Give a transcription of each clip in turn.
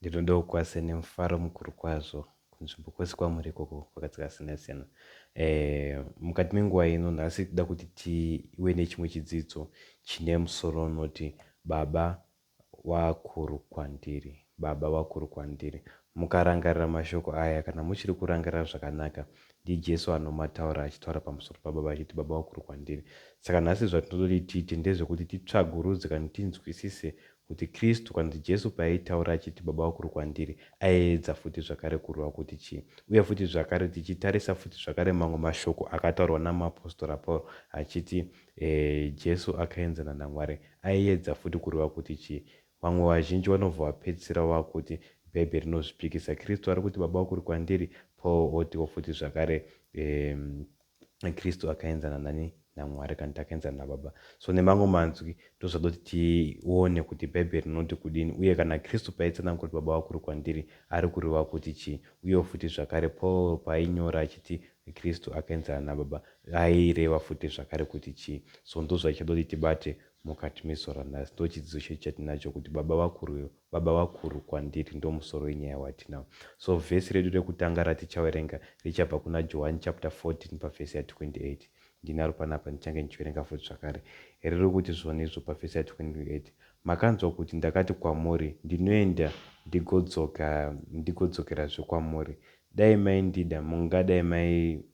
Ndinoda kukwazisai nemufaro mukuru kwazvo kunzvimbo kwose kwamuri ikoko kwakadzikasiyana siyana. Mukati menguva ino nhasi tida kuti tive nechimwe chidzidzo chine musoro unoti Baba Vakuru Kwandiri. Baba Vakuru Kwandiri. Mukarangarira mashoko aya kana muchiri kurangarira zvakanaka, ndiJesu anomataura achitaura pamusoro paBaba achiti Baba vakuru kwandiri. Saka nhasi zvatinoda kuti tiite ndezvekuti titsvagurudze kana tinzwisise Kuti Kristu, kana kuti Jesu paaitaura achiti Baba vakuru kwandiri, aiedza futi zvakare kureva kuti chii? Uye futi zvakare tichitarisa futi zvakare mamwe mashoko akataurwa namuapostora Pauro achiti e, Jesu akaenzana naMwari, aiedza futi kureva kuti chii? Vamwe vazhinji vanobva vapedzisira vakuti Bhaibheri rinozvipikisa. Kristu ari kuti Baba vakuru kwandiri, Paul otiwo futi zvakare e, Kristu akaenzana nani? NaMwari kana kuti akaenzana naBaba. So nemamwe manzwi ndozvada kuti tione kuti Bhaibheri rinoti kudini uye kana Kristu paaitsanangura kuti Baba vakuru kwandiri ari kureva kuti chii. Uyewo futi zvakare Paul paainyora achiti Kristu akaenzana naBaba aireva futi zvakare kuti chii. So ndozvatichada kuti tibate mukati mezuva ranhasi. Ndochidzidzo chedu chatinacho kuti Baba vakuru Baba vakuru kwandiri ndomusoro wenyaya watinawo. So vhesi redu rekutanga ratichawerenga richabva kuna Johani chapter 14 pavhesi ya 28. Ndinaro panapa ndichange ndichiverenga futi zvakare. Riri kuti zvonizvo pavhesi ya 28. Makanzwa kuti ndakati kwamuri ndinoenda ndigodzoka ndigodzokerazve kwamuri. Dai maindida mungadai mai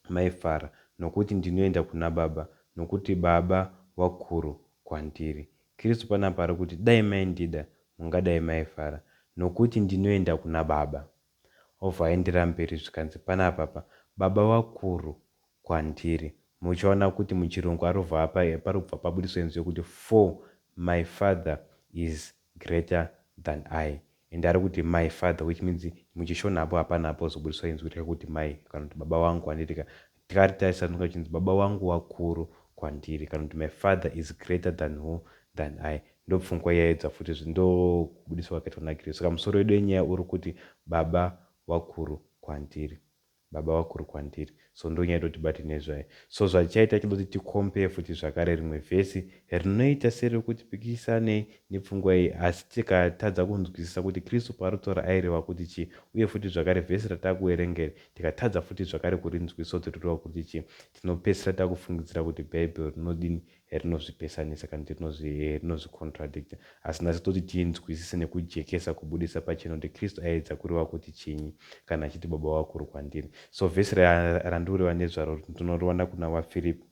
maifara nokuti ndinoenda kuna Baba, nokuti Baba vakuru kwandiri. Kristu panapa ari kuti dai maindida mungadai maifara nokuti ndinoenda kuna Baba. Obva aendera mberi zvikanzi panapa pa Baba vakuru kwandiri. Muchaona kuti muchirungu arobva apa parikubva pabudiswa inzwi yekuti for my father is greater than I. Ende ari kuti my father which means muchishona apo hapana apo zobudiswa inzwi rekuti mai kana kuti baba wangu handiti ka tikaritarisa rinonga richinzi baba wangu wakuru kwandiri kana kuti my father is greater than who than I ndopfungwa yaedza futi ndokubudiswa kwakaitwa naKristu saka musoro wedu wenyaya uri kuti baba wakuru kwandiri Baba vakuru kwandiri. So ndonyaya toti bate nezvayo. So zvachaita chida kuti ticompare futi zvakare rimwe vhesi rinoita seriri pikisanei nepfungwa iyi asi tikatadza kunzwisisa kuti Kristu paaritaura aireva kuti chii uye futi zvakare vhesi ratakuverenga iri tikatadza futi zvakare kurinzwisisa kuti rireva kuti chii tinopedzisira takufungidzira kuti Bhaibheri rinodini rinozvipesanisa kana kuti rinozvicontradicta. Asi nhasi toti tinzwisise nekujekesa kubudisa pachena kuti Kristu aiedza kureva kuti chinyi kana achiti Baba vakuru kwandiri. So vhesi randikureva nezvaro tinoriwana kuna vaFiripi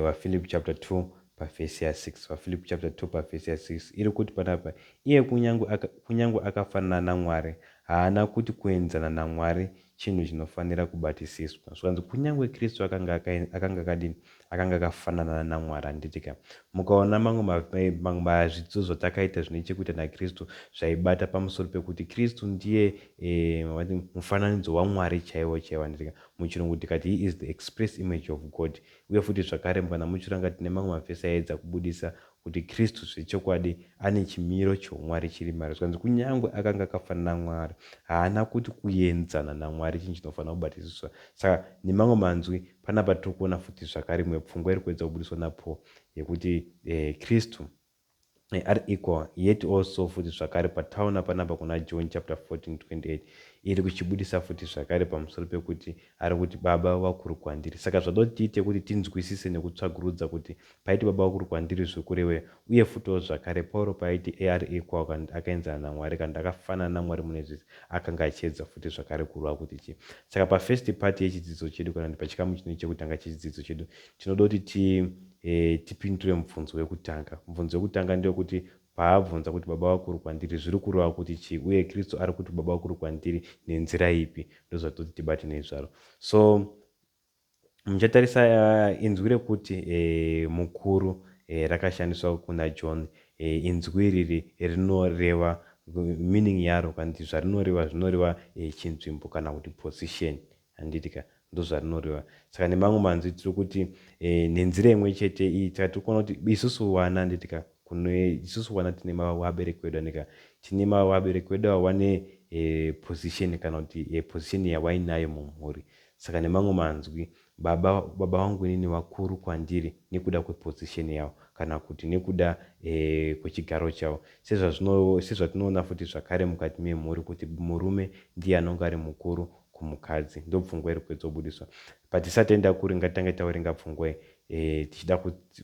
vaFilipi chapter 2 pavhesi ya6 vaFilipi chapter 2 pavhesi ya6 iri kuti panapa iye kunyange akafanana naMwari haana kuti kuenzana naMwari chinhu chinofanira kubatisiswa. Zvikanzi kunyange Kristu akanga akanga akadini? Akanga akafanana naMwari, handiti ka? Mukaona mamwe mamwe mazvidzidzo zvatakaita zvine chekuita naKristu zvaibata pamusoro pekuti Kristu ndiye e, mufananidzo waMwari chaiwo chaiwo, handiti ka? Muchirungu tikati he is the express image of God. Uye futi zvakare kana muchiranga tine mamwe mavhesi aiedza kubudisa kuti Kristu zvechokwadi ane chimiro choumwari chiri maari. Zvikanzi kunyange akanga akafanana naMwari, haana kuti kuenzana naMwari chinhu chinofanira kubatisiswa. Saka nemamwe manzwi, panapa tiri kuona futi zvakare imwe pfungwa iri kuedza kubudiswa naPaul yekuti eh, Kristu eh, ari equal yet also futi zvakare pataona panapa kuna John chapter 14 28 iri kuchibudisa futi zvakare pamusoro pekuti ari kuti baba vakuru kwandiri saka zvada kuti tiite kuti tinzwisise nekutsvagurudza kuti Paaiti Baba vakuru kwandiri zvikurevei? Uye futiwo zvakare, Pauro paaiti ari equal akaenzana naMwari kana kuti akafanana naMwari mune zvese, akanga achiedza futi zvakare kureva kuti chii? Saka pafirst part yechidzidzo chedu kana kuti pachikamu chino chekutanga chechidzidzo chedu, tinoda kuti ti, e, tipindure mubvunzo wekutanga. Mubvunzo wekutanga ndewekuti paabvunza kuti Baba vakuru kwandiri zviri kureva kuti chii uye Kristu ari kuti Baba vakuru kwandiri nenzira ipi? Ndozvatoti tibate nezvaro. So Muchatarisa inzwi rekuti mukuru rakashandiswa kuna John. Inzwi iriri rinoreva meaning yaro kana kuti zvarinoreva zvinoreva chinzvimbo kana kuti position handiti ka ndozvarinoreva. Saka nemamwe manzwi tiri kuti nenzira imwe chete iyi saka tiri kuona kuti isusu vana handiti ka kune isusu vana tine vabereki vedu handiti ka tine vabereki vedu ava vane position kana kuti position yavainayo mumhuri. Saka nemamwe manzwi, Baba, baba vangu inini vakuru kwandiri nekuda kweposition yavo kana kuti nekuda e, kwechigaro chavo. Sezvatinoona futi zvakare mukati memhuri kuti murume ndiye anonge ari mukuru kumukadzi. Ndopfungwa iri kuedzobudiswa. But tisati taenda kure ngatitange taverenga pfungwa iyi e, tichida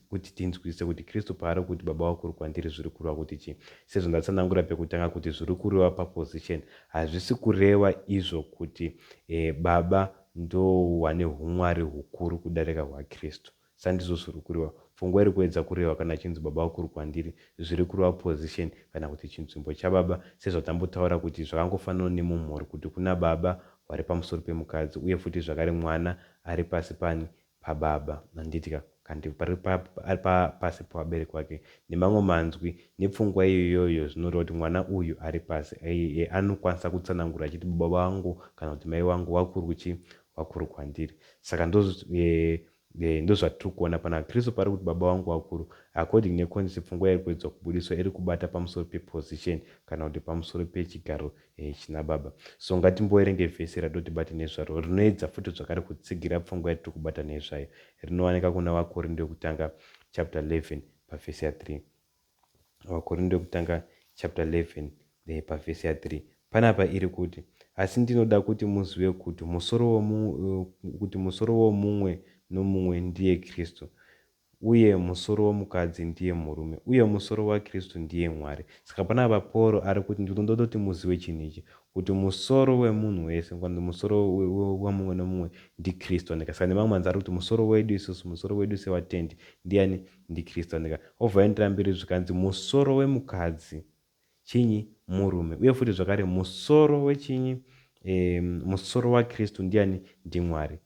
kuti tinzwisise kuti Kristu paari kuti baba vakuru kwandiri zviri kureva kuti chii. Sezvo ndatsanangura pekutanga kuti zviri kureva paposition hazvisi kureva izvo kuti e, baba ndowane humwari hukuru kudarika hwaKristu. Sandizvo zviri kureva. Pfungwa iri kuedza kureva kana achinzi baba vakuru kwandiri zviri kureva position kana kuti chinzvimbo chababa sezvatambotaura kuti zvakangofanana nemumhuri kuti kuna baba vari pamusoro pemukadzi uye futi zvakare mwana ari pasi pani pababa handiti ka kandi pari ari pasi pevabereki vake nemamwe manzwi nepfungwa iyoyoyo zvinoreva kuti mwana uyu ari pasi anokwanisa kutsanangura achiti baba vangu kana kuti mai vangu vakuru kuchi vakuru kwandiri saka ndo e, ndozvatiri kuona pana Kristu pari kuti baba vangu vakuru according necontext pfungwa iri kuedzwa kubudiswa iri kubata pamusoro peposition kana kuti pamusoro pechigaro e, china baba. So ngatimboverenge vhesi ratotibate nezvaro rinoedza futi zvakare kutsigira pfungwa yatiri kubata nezvayo. Rinowanika kuna VaKorindo yekutanga chapter 11 pavhesi ya3. VaKorindo yekutanga chapter 11 eh, pavhesi ya3 panapa iri kuti asi ndinoda kuti muzive kuti musoro kuti musoro womumwe nomumwe ndiye Kristu uye musoro womukadzi ndiye murume uye musoro waKristu ndiye Mwari. Saka panapa Pauro ari kuti ndinoda kuti muzive chinhu ichi kuti musoro wemunhu wese kana musoro wemumwe nomumwe ndiKristu andika. Saka nemamwe manzwi ari kuti musoro wedu isusu musoro wedu sevatendi ndiani ndiKristu andika. Obva aendera mberi zvikanzi musoro wemukadzi chinyi murume uye futi zvakare musoro wechinyi e, musoro waKristu ndiani ndiMwari.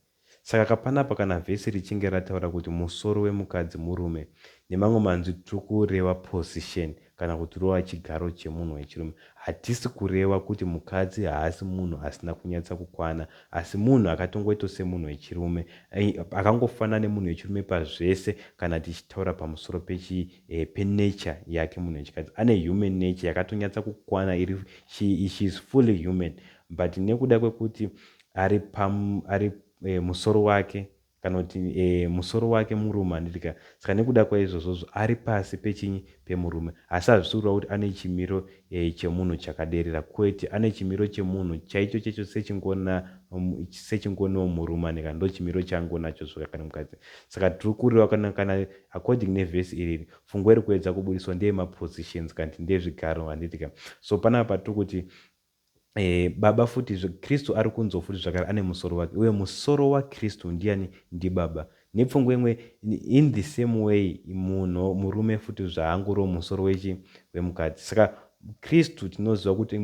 Saka kapanapa kana vhesi richinge rataura kuti musoro wemukadzi murume, nemamwe manzwi tiri kureva position kana kuti rova chigaro chemunhu wechirume. Hatisi kureva kuti mukadzi haasi munhu asina kunyatsa kukwana, asi munhu akatongoitawo semunhu wechirume, akangofanana nemunhu wechirume pazvese kana tichitaura pamusoro pechi eh, penature yake munhu wechikadzi. Ane human nature yakatonyatsa kukwana iri she, she is fully human but nekuda kwekuti ari pam, ari e, musoro wake kana kuti e, musoro wake murume handitika saka nekuda kwaizvozvozvo ari pasi pechinyi pemurume asi hazvisi kureva kuti ane chimiro e, chemunhu chakaderera kwete ane chimiro chemunhu chaicho chaicho sechingona sechingonewo murume aneka ndo chimiro changonacho zvoka kana mukadzi saka tiri kureva kana kana according nevhesi iriri pfungwa iri kuedza kubudiswa ndeyemapositions kana kuti ndezvigaro handitika so panapa patiri kuti e, baba futi Kristu ari kunzwa futi zvakare ane musoro wake uye musoro waKristu ndiani ndibaba nepfungwa imwe in the same way munhu murume futi zvaangoriwo musoro wechi wemukadzi saka Kristu tinoziva kuti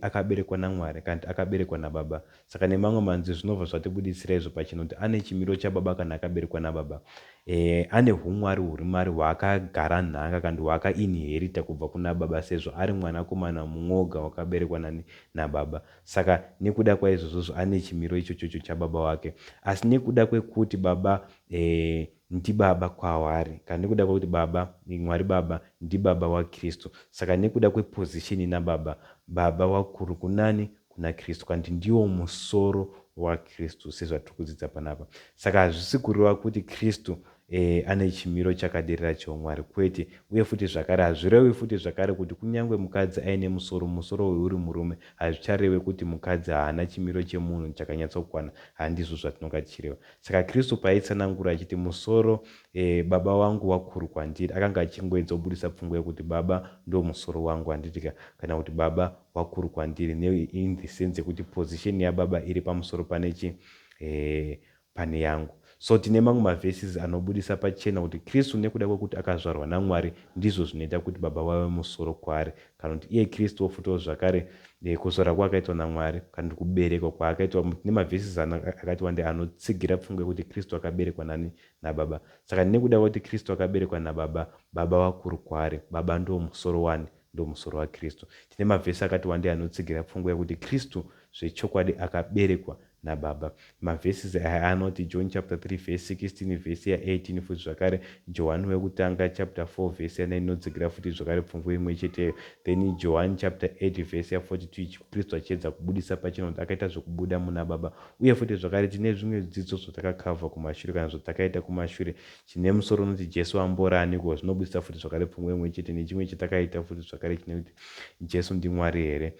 akaberekwa naMwari kana kuti akaberekwa nababa saka nemamwe manzwi zvinobva zvatibuditsira izvo pachena kuti ane chimiro chababa kana akaberekwa nababa e, ane humwari huri mari hwaakagara nhaka kana kuti hwaakainherita kubva kuna baba sezvo ari mwanakomana mumwe oga wakaberekwa nani nababa saka nekuda kwaizvozvozvo ane chimiro ichochocho chababa wake asi nekuda kwekuti baba e, ndibaba kwavari kana nekuda kwekuti baba Mwari baba ndibaba waKristu saka nekuda kweposition ina baba baba wakuru kunani kuna Kristu kana kuti ndiwo musoro waKristu sezvatiri kudzidza panapa saka hazvisi kureva kuti Kristu e, ane chimiro chakaderera cheumwari kwete uye futi zvakare hazvirevi futi zvakare kuti kunyange mukadzi aine musoro musoro uyu uri murume hazvicharevi kuti mukadzi haana chimiro chemunhu chakanyatsokwana handizvo zvatinonga tichireva saka Kristu paaitsanangura achiti musoro e, baba wangu wakuru kwandiri akanga achingoedza kubudisa pfungwa yekuti baba ndo musoro wangu handitika kana kuti baba wakuru kwandiri in the sense yekuti position yababa iri pamusoro pane chi e, pane yangu so tine mamwe maverses anobudisa pachena kuti Kristu nekuda kwekuti akazvarwa naMwari ndizvo zvinoita kuti baba vave musoro kwaari kana kuti iye Kristu wofutawo zvakare e, kuzvarwa kwaakaitwa naMwari kana kuti kuberekwa kwaakaitwa tine maverses akati wande anotsigira pfungwa yekuti Kristu akaberekwa nani nababa saka nekuda kwekuti Kristu akaberekwa nababa baba vakuru kwaari baba ndo musoro wani ndo musoro waKristu tine mavhesi akati wande anotsigira pfungwa yekuti Kristu zvechokwadi akaberekwa nababa. Maverses aya anoti John chapter 3 verse 16, vhesi ya18 futi zvakare, Johani wekutanga chapter 4 vhesi ya9 inodzikira futi zvakare pfungwa imwe cheteyo. Then Johani chapter 8 vhesi ya42, Kristu achiedza kubudisa pachena kuti akaita zvekubuda muna Baba. Uye futi zvakare tine zvimwe zvidzidzo zvatakakavha kumashure kana zvatakaita kumashure chine musoro unoti Jesu amboraniko, zvinobudisa futi zvakare pfungwa imwe chete, nechimwe chatakaita futi zvakare chine kuti Jesu ndiMwari here,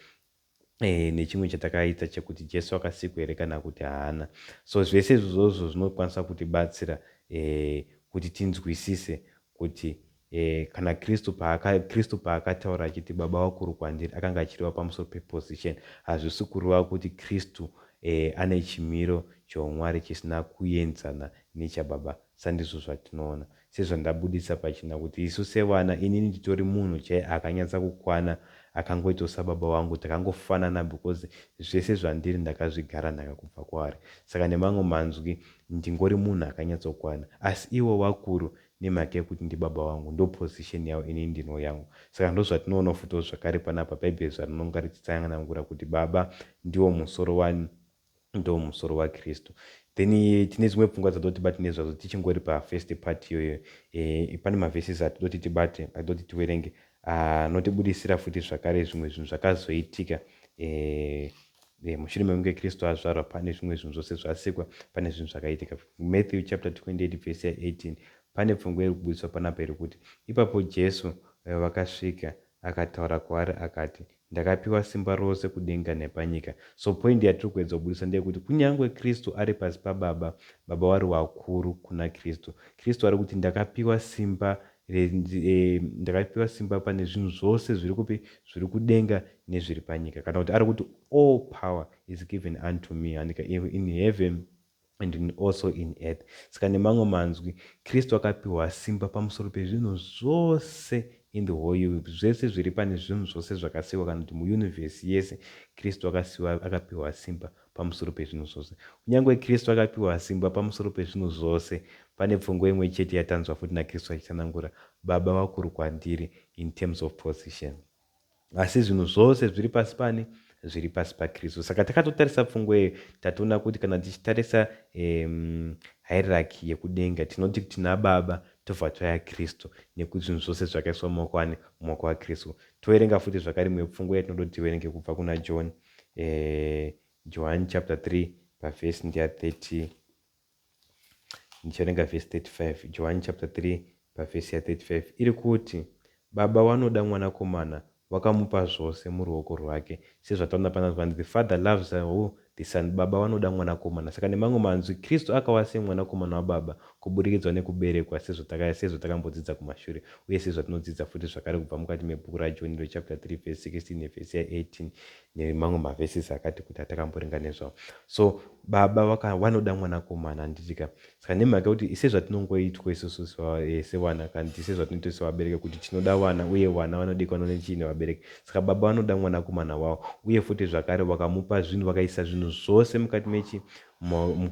nechimwe chatakaita chekuti Jesu akasikwa here kana kuti haana. So zvese izvozvozvo zvinokwanisa kutibatsira kuti tinzwisise kuti kana Kristu paakataura achiti Baba vakuru kwandiri, akanga achireva pamusoro peposition. Hazvisi kureva kuti Kristu ane chimiro choumwari chisina kuenzana nechababa. Sandizvo zvatinoona sezvandabudisa pachena kuti isu sevana, inini nditori munhu chaiye akanyatsa kukwana, akangoitawo sababa vangu, takangofanana, because zvese zvandiri ndakazvigara nhaka kubva kwaari. Saka nemamwe manzwi ndingori munhu akanyatsokwana, asi ivo vakuru nemhaka yekuti ndibaba vangu, ndo position yavo, inini ndino yangu. Saka ndo zvatinoona futiwo zvakare panapa Bhaibheri zvarinonga richitsanangura kuti Baba ndiwo musoro wani, ndo musoro waKristu. Then tine dzimwe pfungwa dzatoti tibate nezvazo tichingori pafirst part iyoyo. Pane maverses atidoti tibate, atidoti tiverenge, anotibudisira futi zvakare zvimwe zvinhu zvakazoitika mushure mekunge Kristu azvarwa. Pane zvimwe zvinhu zvose zvasikwa, pane zvinhu zvakaitika. Matthew chapter 28 vhesi ya18, pane pfungwa iri kubudiswa panapa iri kuti ipapo Jesu vakasvika, akataura kwaari akati, "Ndakapiwa simba rose kudenga nepanyika." So point yatiri kuedza kubudisa ndeyekuti kunyange Kristu ari pasi pababa, Baba vari vakuru kuna Kristu. Kristu ari kuti ndakapiwa simba, ndakapiwa simba pane zvinhu zvose zviri kupi, zviri kudenga nezviri panyika, kana kuti ari kuti all power is given unto me, handika, in heaven and also in earth. Saka nemamwe manzwi Kristu akapiwa simba pamusoro pezvinhu zvose in the whole, zvese zviri pane zvinhu zvose zvakasikwa, kana kuti muuniverse yese, Kristu akapiwa simba pamusoro pezvinhu zvose. Kunyange Kristu akapiwa simba pamusoro pezvinhu zvose, pane pfungwa imwe chete yatanzwa futi naKristu achitsanangura, Baba vakuru kwandiri in terms of position, asi zvinhu zvose zviri pasi pani, zviri pasi paKristu. Saka takatotarisa pfungwa iyo, tatoona kuti kana tichitarisa hierarchy yekudenga, tinoti tina Baba, tobva tauya Kristu, nekuti zvinhu zvose zvakaiswa mumaoko ani, mumaoko aKristu. Toverenga futi zvakare imwe pfungwa yatinodoti tiverenge kubva kuna John, John chapter 3 pavhesi ndeya 30. Ndichaverenga vhesi 35. John chapter 3 pavhesi ya35 iri kuti Baba vanoda Mwanakomana, vakamupa zvose muruoko rwake. Sezvataona pana, the Father loves who? The Son. Baba vanoda Mwanakomana. Saka nemamwe manzwi Kristu akava semwanakomana wababa kuburikidzwa nekuberekwa, sezvatakambodzidza kumashure uye sezvatinodzidza futi zvakare kubva mukati mebhuku raJohn chapter 3 verse 16 nevhesi ya18 nemamwe mavhesis akati kuti atakamboringa nezvavo. So Baba vanoda Mwanakomana, handitika? Saka nemhaka yekuti sezvatinongoitwa isusu sevana, kana kuti sezvatinoitwa sevabereki kuti tinoda vana, uye vana vanodikwanwa nechii, nevabereki. Saka Baba vanoda Mwanakomana wavo, uye futi zvakare vakamupa zvinhu, vakaisa zvinhu zvose mukati mechi,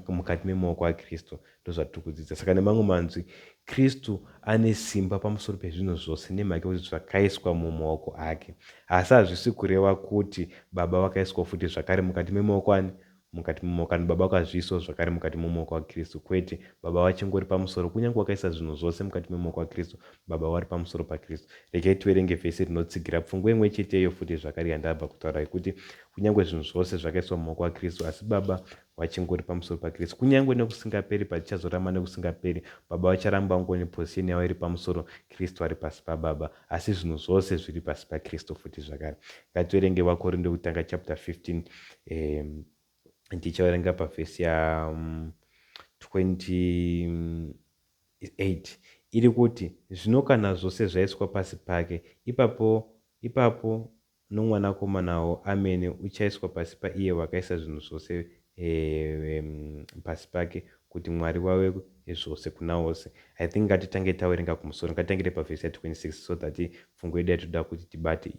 mukati memaoko aKristu. Ndozvatiri kudzidza. Saka nemamwe manzwi Kristu ane simba pamusoro pezvinhu zvose nemhaka yekuti zvakaiswa mumaoko ake, asi hazvisi kureva kuti Baba vakaiswa futi zvakare mukati memaoko ani, mukati memaoko ani. Baba vakazviisawo zvakare mukati memaoko aKristu? Kwete, Baba vachingori pamusoro. Kunyange vakaisa zvinhu zvose mukati memaoko aKristu, Baba vari pamusoro paKristu. Regai tiverenge vhesi rinotsigira pfungwa imwe cheteyo futi zvakare yandabva kutaura, yekuti kunyange zvinhu zvose zvakaiswa mumaoko aKristu, asi Baba vachingori pamusoro paKristu kunyange nekusingaperi. Patichazoramba nekusingaperi, Baba vacharamba vangori neposition yavo iri pamusoro, Kristu ari pasi paBaba, asi zvinhu zvose zviri pasi paKristu futi zvakare. Ngativerenge vaKorindo kutanga chapter 15, tichaverenga pavhesi ya 28 iri kuti zvino kana zvose zvaiswa pasi pake, ipapo nomwanakomanawo amene uchaiswa pasi paiye wakaisa zvinhu zvose pasi pake, kuti Mwari wave zvose kuna vose. I think ngatitange taverenga kumusoro, ngatitangire pavhesi ya26 so that pfungwa yedu yatinoda kuti tibate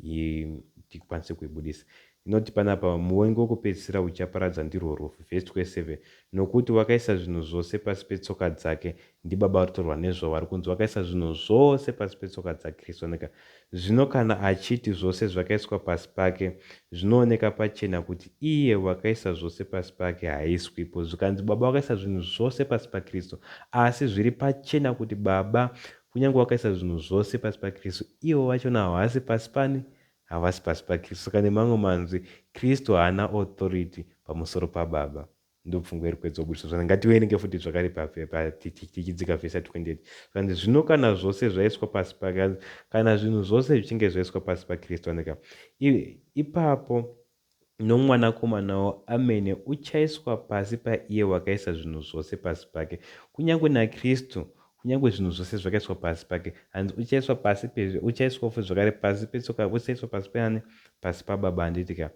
tikwanise kuibudisa. Inoti panapa muvengi wokupedzisira uchaparadza ndirwo rufu. Vhesi 27 Nokuti wakaisa zvinhu zvose pasi petsoka dzake. Ndibaba vari kutorwa nezvavo vari kunzi wakaisa zvinhu zvose pasi petsoka dzaKristu. Oneka. Zvino kana achiti zvose zvakaiswa pasi pake, zvinooneka pachena kuti iye wakaisa zvose pasi pake haiswipo. Zvikanzi Baba vakaisa zvinhu zvose pasi paKristu. Asi zviri pachena kuti Baba kunyange vakaisa zvinhu zvose pasi paKristu, ivo vachona havasi pasi pani? Havasi pasi paKristu. Saka nemamwe manzwi, Kristu haana authority pamusoro paBaba. Ndopfungwa iri kuedza kubudiswa zvana. Ngativerenge futi zvakare tichidzika vhesi ya 28. Zvanzi zvino kana zvose zvaiswa pasi pake, kana zvinhu zvose zvichinge zvaiswa pasi paKristu, andika ipapo noMwanakomanawo amene uchaiswa pasi paiye wakaisa zvinhu zvose pasi pake, kunyange naKristu, kunyange zvinhu zvose zvakaiswa pasi pake, hanzi uchaiswa pasi pezve, uchaiswa futi zvakare pasi petsoka, uchaiswa pasi peani? Pasi paBaba, handiti ka?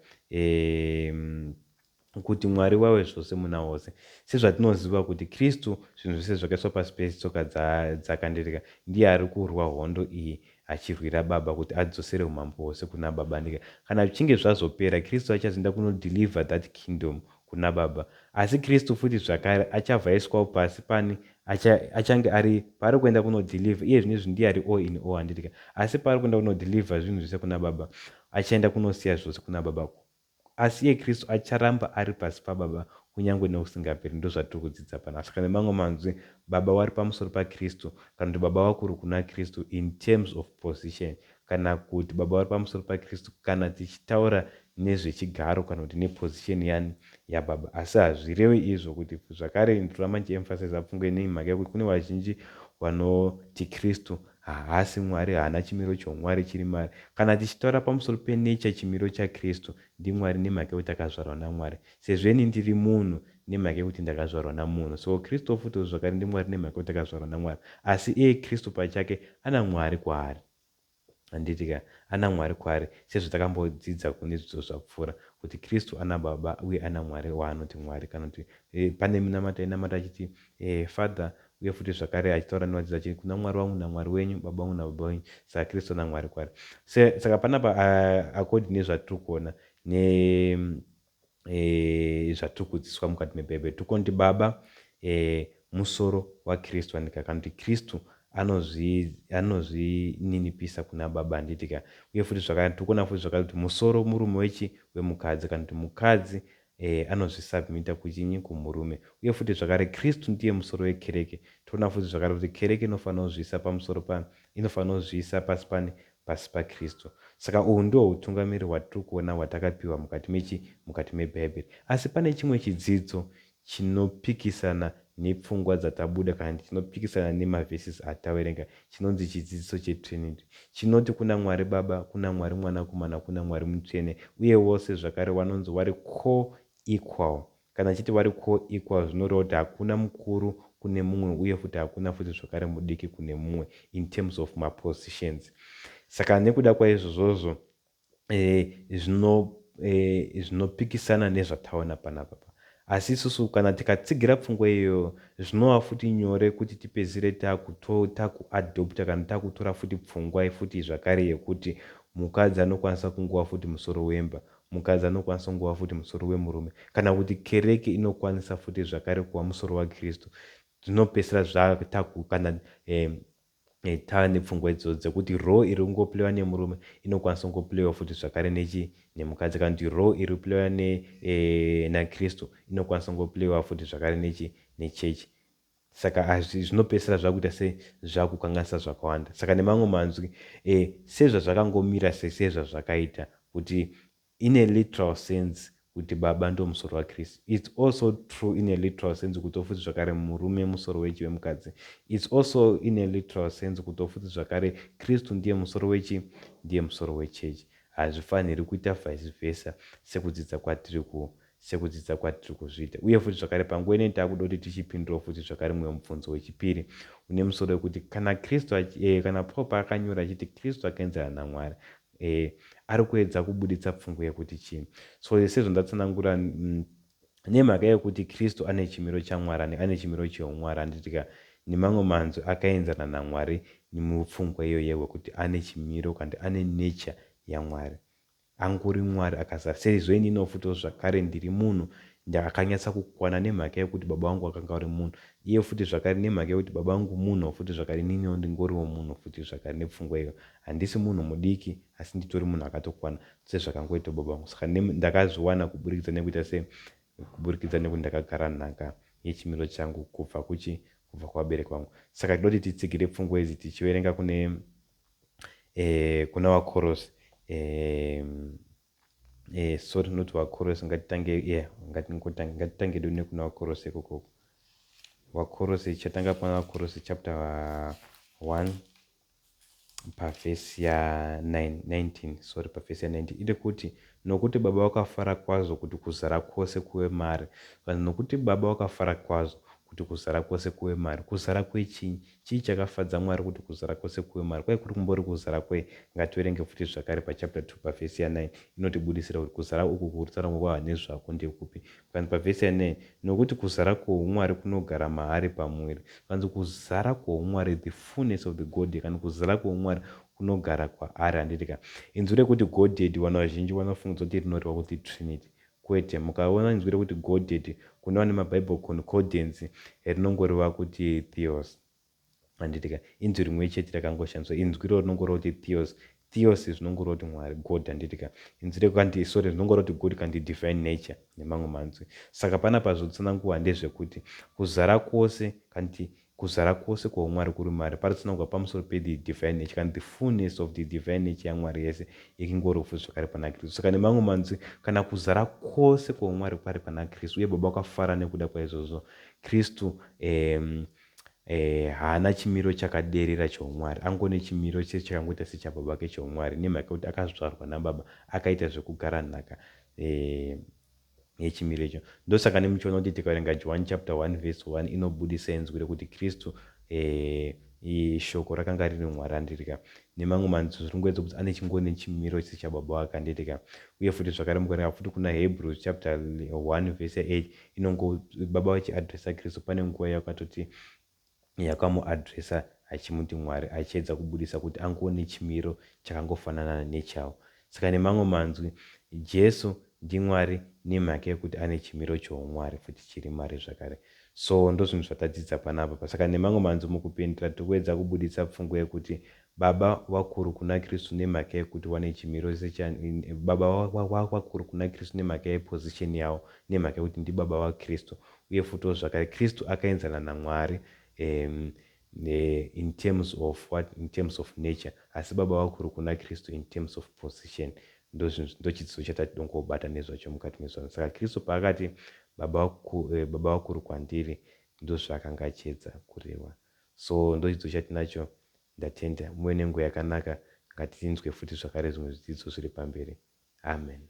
Kuti Mwari wave zvose muna vose. Sezvatinoziva kuti Kristu zvinhu zvese zvakaiswa pasi petsoka dzake, handiti ka? Ndiye ari kurwa hondo iyi achirwira Baba kuti adzosere umambo hwose kuna Baba. Ndika kana zvichinge zvazopera, Kristu achazoenda kunodeliver that kingdom kuna Baba. Asi Kristu futi zvakare achavhaiswawo pasi pani achange ari paari kuenda kunodeliver. Iye zvino izvi ndiye ari all in all, handitika? Asi paari kuenda kunodeliver zvinhu zvese kuna Baba, achaenda kunosiya zvose kuna Baba. Asi iye Kristu acharamba ari pasi paBaba kunyange nokusingaperi. Ndozvatiri kudzidza pano. Saka nemamwe manzwi, Baba vari pamusoro paKristu, kana kuti Baba vakuru kuna Kristu in terms of position, kana kuti Baba vari pamusoro paKristu kana tichitaura nezvechigaro kana kuti neposition yani yaBaba. Asi hazvirevi izvo kuti zvakare ndinoramba ndichiemphasiza pfungwa inei mhaka yekuti kune vazhinji vanoti Kristu haasi Mwari, haana chimiro choumwari chiri maari. Kana tichitaura pamusoro penature, chimiro chaKristu ndiMwari nemhaka yekuti akazvarwa naMwari. Sezvo ini ndiri munhu nemhaka yekuti ndakazvarwa namunhu. So Kristu futi zvakare ndiMwari nemhaka yekuti akazvarwa naMwari. Asi iye Kristu pachake ana Mwari kwaari. Handiti ka? Ana Mwari kwaari sezvatakambodzidza kune zvidzidzo zvapfuura kuti Kristu ana Baba uye ana Mwari waanoti Mwari kana kuti pane minamato ainamata achiti Father uye futi zvakare achitaura nevadzidzi achiti kuna Mwari wangu naMwari wenyu, Baba vangu naBaba venyu. Saka Kristu ana Mwari kwaari. Saka panapa according nezvatiri kuona ne zvatiri kudzidziswa mukati mebhaibheri tiri kuona kuti Baba musoro waKristu andika kana kuti Kristu anozvininipisa kuna Baba handiti ka? Uye futi zvakare tiri kuona futi zvakare kuti musoro murume wechi wemukadzi kana kuti mukadzi anozvisubmita kuchinyi kumurume. Uye futi zvakare Kristu ndiye musoro wekereke. Toona futi zvakare kuti kereke inofanira kuzviisa pamusoro pa inofanira kuzviisa pasi pani pasi paKristu. Saka uhu ndihwo hutungamiri hwatiri kuona hwatakapiwa mukati mechi mukati meBhaibheri. Asi pane chimwe chidzidzo chinopikisana nepfungwa dzatabuda kana kuti chinopikisana nemavhesisi ataverenga chinonzi chidzidziso cheTrinity. Chinoti kuna Mwari Baba, kuna Mwari Mwanakomana, kuna Mwari Mutsvene uye vose zvakare vanonzi vari co-equal. Kana achiti vari co-equal zvinoreva kuti hakuna mukuru kune mumwe uye futi hakuna futi zvakare mudiki kune mumwe in terms of mapositions. Saka nekuda kwaizvozvozvo zvinopikisana nezvataona panapa. Asi isusu kana tikatsigira pfungwa iyoyo zvinova futi nyore kuti tipedzisire takuadopta kana takutora futi pfungwa futi zvakare yekuti mukadzi anokwanisa kungova futi musoro wemba, mukadzi anokwanisa kungova futi musoro wemurume, kana kuti kereke inokwanisa futi zvakare kuva musoro waKristu. Zvinopedzisira zvataku kana tava nepfungwa idzodzo dzekuti role iri kungoplaywa nemurume inokwanisa kungoplaywa futi zvakare nechi nemukadzi, kana kuti role iri kuplaywa naKristu inokwanisa kungoplaywa futi zvakare nechi nechechi. Saka zvinopedzisira zvakuita se zvakukanganisa zvakawanda. Saka nemamwe manzwi, sezvazvakangomira sezvazvakaita kuti in a literal sense kuti Baba ndo musoro waKristu, it's also true in a literal sense kuti futi zvakare murume musoro wechi wemukadzi. It's also in a literal sense kuti futi zvakare Kristu ndiye musoro wechi ndiye musoro wechechi. Hazvifaniri kuita vice versa sekudzidza kwatiri kuzviita. Uye futi zvakare panguva inei taakuda kuti tichipindurawo futi zvakare mumwe mubvunzo wechipiri une musoro wekuti kana Kristu kana Paul paakanyora achiti Kristu akaenzana naMwari, ari kuedza kubuditsa pfungwa yekuti chii? So sezvo ndatsanangura, nemhaka yekuti Kristu ane chimiro chaMwari, ane chimiro cheumwari, handitika? Nemamwe manzwi akaenzana naMwari mupfungwa iyoyo yekuti ane chimiro kana kuti ane nature yaMwari. Angori Mwari akazara. Sezvo ininiwo futiwo zvakare ndiri munhu ndakanyatsa kukwana nemhaka yekuti baba vangu vakanga vari munhu. Iye futi zvakare nemhaka yekuti baba vangu munhu futi zvakare ininiwo ndingoriwo munhu futi zvakare nepfungwa iyo. Handisi munhu mudiki asi nditori munhu akatokwana sezvakangoita baba vangu. Saka ndakazviwana kuburikidza nekuita sei? Kuburikidza nekuti ndakagara nhaka yechimiro changu kubva kuchi kubva kuvabereki vangu. Saka tinoda kuti titsigire pfungwa idzi tichiverenga kune eh, kuna vaKorosi eh, eh, sorry not vaKorosi ngatitange yeah, ngatingotange ngatitange do nekuna vaKorosi ikokoko. VaKorosi chatanga pana vaKorosi chapter 1 pavhesi ya 19 sorry pavhesi ya 19 iri kuti nokuti baba vakafara kwazvo kuti kuzara kwose kuve mari vanhu nokuti baba vakafara kwazvo kuti kuzara kwose kuve mari kuzara kwechinyi chii chakafadza mwari kuti kuzara kwose kuve mari kwai kuri kumbori kuzara kwei ngativerenge futi zvakare pachapter 2 pavhesi ya 9 inotibudisira kuti kuzara uku kuri nezvako ndekupi Kanzi pavhesi ya 9, nokuti kuzara kwohuMwari kunogara maari pamuviri. Kanzi kuzara kwohuMwari, the fullness of the Godhead, kana kuzara kwohuMwari kunogara kwaari, handiti ka? Inzwi rekuti Godhead vanhu vazhinji vanofungidza kuti rinoreva kuti Trinity. Kwete, mukaona inzwi rekuti Godhead kune vane maBible concordance rinongoreva kuti Theos. Handiti ka? Inzwi rimwe chete rakangoshandiswa. Inzwi iroro rinongoreva kuti theos. Theos zvinongoreva kuti Mwari, God, handiti ka? Inzwi rekanti, sorry, rinongoreva kuti God kanti divine nature nemamwe manzwi. Saka panapa zvotsananguwa ndezvekuti kuzara kwose kanti kuzara kwose kwoumwari kuri maari parotsanangurwa pamusoro pe the divine nature kana the fullness of the divine nature yaMwari yese ikingori futi zvakare pana Kristu. Saka nemamwe manzwi kana kuzara kwose kwoumwari kwari pana Kristu uye Baba vakafara nekuda kwaizvozvo Kristu haana chimiro chakaderera choumwari, angone chimiro chakangoita sechababa vake choumwari, nemhaka yekuti akazvarwa nababa, akaita zvekugara nhaka yechimiro icho. Ndosaka nemuchiona kuti tikaverenga Johani chapter 1 verse 1 inobudisa inzwi rekuti Kristu shoko rakanga riri Mwari andirika. Nemamwe manzwi zviri kungoedza kuti ane chingoni chimiro sechababa vake andirika. Uye futi zvakare mukaverenga futi kuna Hebrews chapter 1 verse 8 inongo baba vachiadresa Kristu pane nguva yakatoti yakamuadresa achimuti Mwari achiedza kubudisa kuti angoone chimiro chakangofanana nechavo. Saka nemamwe manzwi Jesu ndiMwari nemhaka yekuti ane chimiro choumwari futi chiri mari zvakare. So ndozvinhu zvatadzidza panapa. Saka nemamwe manzwi mukupindira tikuedza kubuditsa pfungwa yekuti Baba vakuru kuna Kristu nemhaka yekuti wane chimiro secha baba vakuru kuna Kristu nemhaka yeposition yavo nemhaka yekuti ndibaba vaKristu uye futiwo zvakare Kristu akaenzana naMwari in terms of what in terms of nature asi baba vakuru kuna Kristu in terms of position ndochidzidzo chatadongobata nezvacho mukati mezvano. Saka Kristu paakati baba baba vakuru kwandiri ndozvaakanga achiedza kureva. So ndochidzidzo chatinacho. Ndatenda. Muve nenguva yakanaka. Ngatinzwe futi zvakare zvimwe zvidzidzo zviri pamberi. Amen.